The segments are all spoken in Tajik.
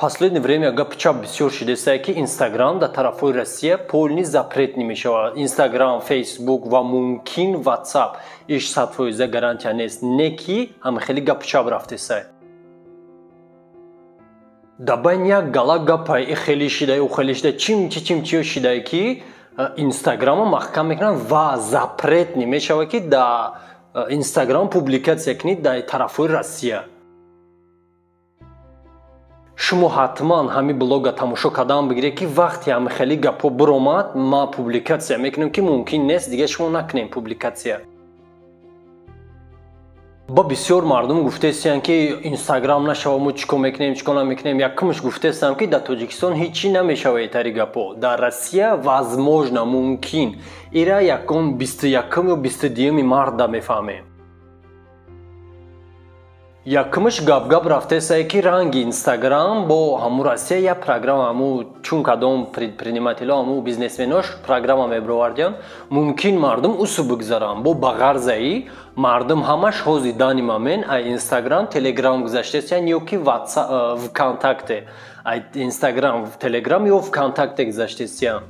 Последнее время гапи чап бисёр шидесае, ки Инстаграм дар тарафҳои Россия полный запрет намешавад. Инстаграм, Фейсбук ва мумкин Ватсап. Иш 100% гарантия нест, не ки ҳама хеле гапи чап рафтесае. Дар байни як гала гапай и хеле шидай, ӯ хеле шидай, чимчи чимчиё шидай, ки Инстаграмро маҳкам мекунанд ва запрет намешавад, ки дар Инстаграм публикатсия кунед дар тарафҳои Россия. Шумо ҳатман ҳамин блога тамошо кардан бигиред, ки вақте ҳами хеле гапҳо биромад, ман публикатсия мекунем, ки мумкин нест дига шумо накунем публикатсия. Ба бисёр мардум гуфтесиянд, ки Инстаграм нашава, мо чӣ кор мекунем, чӣ кор намекунем. Якумш гуфтесам, ки дар Тоҷикистон ҳеҷ чӣ намешава итари гапҳо. Дар Россия возможно, мумкин. Ира якон 21-ум ё 22-юми марта мефаҳмем. Якумш гап-гап рафтесае, ки ранги Инстаграм бо ҳамун Россия як программа, ҳамун чун кадом предприниматело, ҳамун бизнесменош программа мебировардиям, мумкин мардум усу бигзаранд. Бо ба ғарзаи мардум ҳамаш ҳози данный момент ай Инстаграм, Телеграм гузаштесиян ё ки Ватсап, ВКонтакте. Ай Инстаграм, Телеграм ё ВКонтакте гузаштесиян.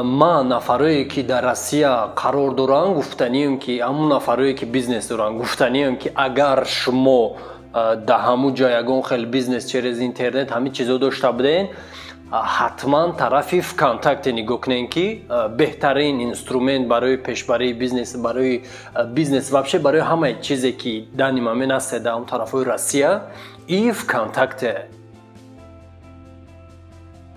Ман нафарое, ки дар Россия қарор доранд, гуфтанием, ки ҳамун нафарое, ки бизнес доранд, гуфтанием, ки агар шумо дар ҳамун ҷо ягон хел бизнес через интернет, ҳамин чизо дошта буден, ҳатман тарафи ВКонтакте нигоҳ кунем, ки беҳтарин инструмент барои пешбарии бизнес, барои бизнес, вообще барои ҳамаи чизе, ки данный момент ҳасте дар он тарафҳои Россия, и ВКонтакте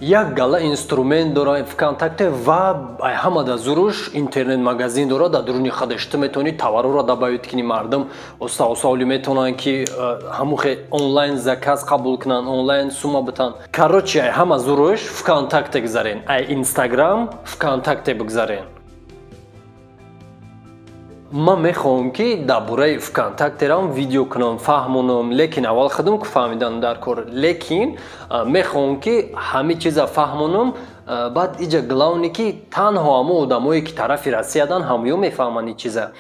як гала инструмент дора ВКонтакте. Ва ҳама да зуруш интернет магазин дора дар дуруни худаш. Ту метавонӣ товарҳоро добавить кунӣ, мардум оста оста оли метавонанд, ки ҳамун онлайн заказ қабул кунанд, онлайн сума битанд. Короче, ай ҳама зуруш ВКонтакте гузарен, ай Инстаграм ВКонтакте бигзарен. Ман мехоҳам, ки дар бораи ВКонтактерам видео кунам, фаҳмонам, лекин аввал худам ку фаҳмидан дар кор. Лекин мехоҳам, ки ҳамин чиза фаҳмонам. Баъд иҷа главное, ки танҳо ҳамон одамое, ки тарафи Россиядан, ҳамё мефаҳманд ин чиза.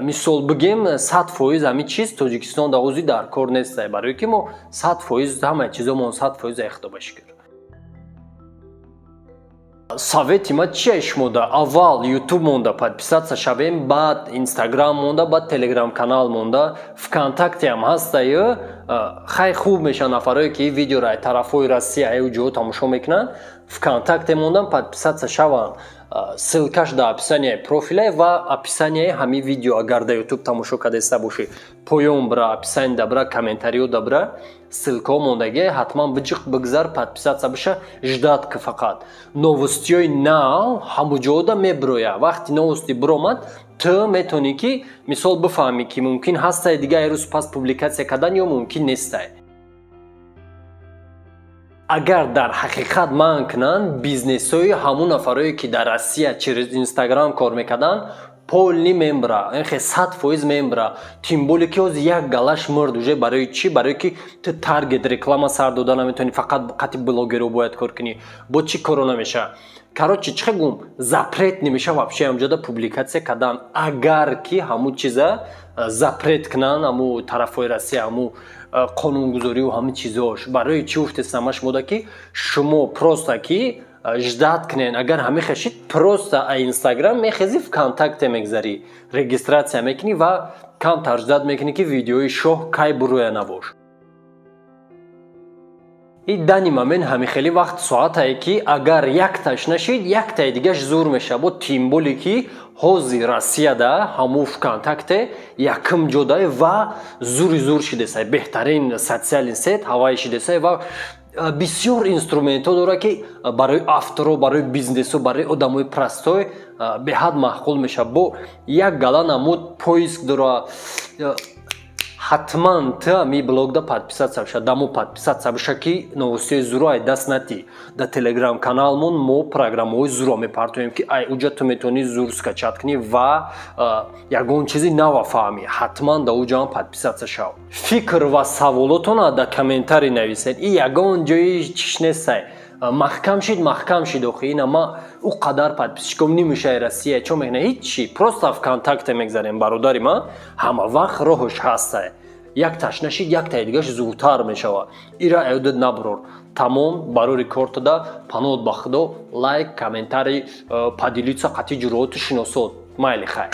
Мисол бигем, 100% ҳамин чиз Тоҷикистон дар ҳозир дар кор нестай, барое ки мо 100% ҳамаи чизомон 100% айхудо ба шукр. Совети ма чия шумода? Аввал Ютуб монда подписаться шавем, баъд Инстаграм монда, баъд Телеграм канал монда, ВКонтакте ҳам ҳастаю. Хай, хуб мешавад, нафарое, ки видеоро ай тарафҳои Россия, аю ҷоҳо тамошо мекунанд, ВКонтакте мондан подписаться шаванд. Ссылкаш дар описанияи профиле ва описанияи ҳамин видео. Агар дар Ютуб тамошо кардаиста бошӣ, поён бира, описание да бира, комментариё да бира, ссылкаҳо мондагӣ. Ҳатман биҷиқ, бигзар, подписаться биша, ждать ки фақат новостиҳои нав ҳамун ҷода мебироя. Вақти новости биромад, ту метавонӣ, ки мисол бифаҳмӣ, ки мумкин ҳастай дига як рӯз пас публикатсия кардан ё мумкин нестай. Агар дар ҳақиқат манъ кунанд, бизнесҳои ҳамун нафарое, ки дар Россия через Инстаграм кор мекарданд, полный мембра, хе 100% мембра. Тем более ки ҳозир як галаш мурд уже. Барои чӣ? Барое ки ту таргет реклама сар дода наметавонӣ, фақат қати блогеро бояд кор кунӣ. Бо чӣ коро намешавад? Короче, чӣ гум, запрет намешава вообще ҳамҷода публикатсия кардан, агар ки ҳамун чиза запрет кунанд ҳамун тарафҳои Россия, ҳамун қонунгузорию ҳамин чизош. Барои чӣ гуфтесам шумода, ки шумо просто ки ждать кунен. Агар ҳамин хешид, просто а Инстаграм мехези, ВКонтакте мегзарӣ, регистрация мекунӣ ва камтар ждать мекунӣ, ки видеои шоҳ кай буроя набош. И данный момент ҳамин хеле вақт соатае, ки агар якташ нашид, яктаи дигаш зур мешавад. Бо тем более ки ҳозир Россияда ҳамун ВКонтакте якум ҷодае ва зури зур шидесай, беҳтарин социальный сеть ҳаваи шидесай ва бисёр инструментҳо дорад, ки барои авторо, барои бизнесо, барои одамои простой беҳад маъқул мешавад. Бо як гала намуд поиск дорад. Ҳатман ту ами блогда подписаться биша, дамо подписаться биша, ки новостиҳои зуро ай даст натӣ. Дар Телеграм каналмон мо программаҳои зуро мепартоем, ки ай уҷа ту метавонӣ зур скачать кунӣ ва ягон чизи нава фаҳмӣ. Ҳатман дар уҷаам подписаться шав. Фикр ва саволотона дар комментарий нависед. И ягон ҷои чиш нестай, маҳкам шид, маҳкам шид. Охи ина ма ӯ қадар подписчиком нимешаи Россия чо мекунад? Ҳичи, просто ВКонтакте мегзарем, бародари ман, ҳама вақт роҳш ҳастай. Якташ нашид, яктаи дигаш зудтар мешавад. Ира аёдат набурор. Тамом, барори кортада панод ба худо, лайк, комментарий, поделиться қати ҷурооту шиносот. Майли, хайр.